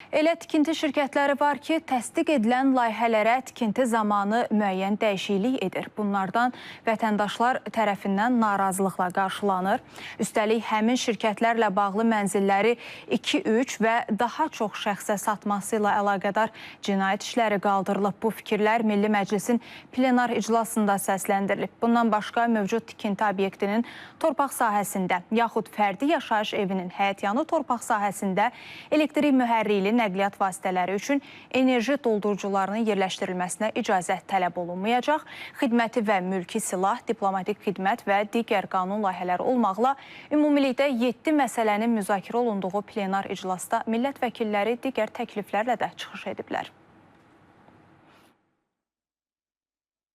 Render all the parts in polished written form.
Elə tikinti şirkətləri var ki, təsdiq edilən layihələrə tikinti zamanı müəyyən dəyişiklik edir. Bunlardan vətəndaşlar tərəfindən narazılıqla qarşılanır. Üstəlik, həmin şirkətlərlə bağlı mənzilləri 2, 3 və daha çox şəxsə satması ilə əlaqədar cinayət işləri qaldırılıb. Bu fikirlər Milli Məclisin plenar iclasında səsləndirilib. Bundan başqa mövcud tikinti obyektinin torpaq sahəsində yaxud fərdi yaşayış evinin həyətyanı torpaq sahəsində elektrik mühərrikli nəqliyyat vasitələri üçün enerji doldurucularının yerləşdirilməsinə icazə tələb olunmayacaq. Xidməti və mülki silah, diplomatik xidmət və digər qanun layihələri olmaqla ümumilikdə 7 məsələnin müzakirə olunduğu plenar iclasda millət vəkilləri digər təkliflərlə də çıxış ediblər.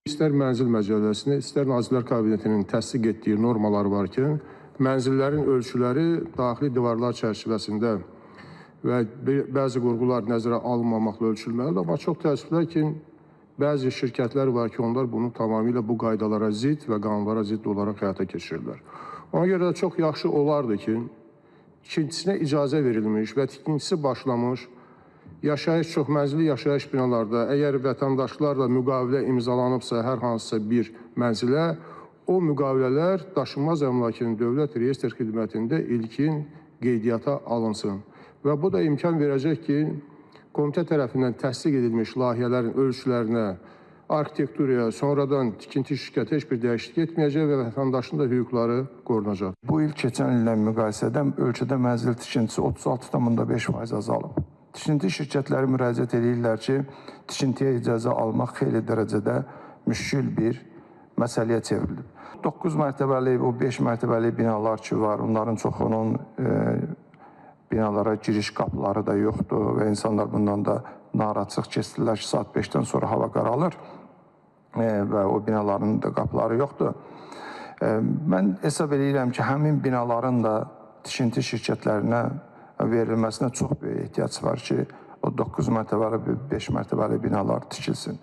İstər Mənzil Məcəlləsini, istər Nazirlər Kabinetinin təsdiq etdiyi normalar var ki, mənzillərin ölçüləri daxili divarlar çərçivəsində və bəzi qurğular nəzərə alınmamaqla ölçülməlidir. Amma çox təəssüflər ki, bəzi şirkətlər var ki, onlar bunu tamamilə bu qaydalara zidd və qanunlara zidd olaraq həyata keçirirlər. Ona görə də çox yaxşı olardı ki, tikintisinə icazə verilmiş və tikintisi başlamış yaşayış, çoxmənzilli yaşayış binalarda əgər vətəndaşlarla müqavilə imzalanıbsa hər hansısa bir mənzilə, o müqavilələr daşınmaz əmlakının dövlət reyestr xidmətində ilkin qeydiyyata alınsın. Və bu da imkan verəcək ki, komitə tərəfindən təsdiq edilmiş layihələrin ölçülərinə, arxitekturaya, sonradan tikinti şirkəti heç bir dəyişiklik etməyəcək və vətəndaşın da hüquqları qorunacaq. Bu il keçən illə müqayisədə ölkədə mənzil tikintisi 36,5% azalıb. Tikinti şirkətləri müraciət edirlər ki, tikintiyə icazə almaq xeyli dərəcədə müşkül bir məsələyə çevrilib. 9 mərtəbəli, o 5 mərtəbəli binalar ki var, onların çoxunun binalara giriş qapıları da yoxdur və insanlar bundan da narahatlıq keçirlər ki, saat 5-dən sonra hava qaralır və o binaların da qapıları yoxdur. Mən hesab edirəm ki, həmin binaların da tikinti şirkətlərinə verilməsinə çox böyük ehtiyac var ki, o 9 mərtəbəli, 5 mərtəbəli binalar tikilsin.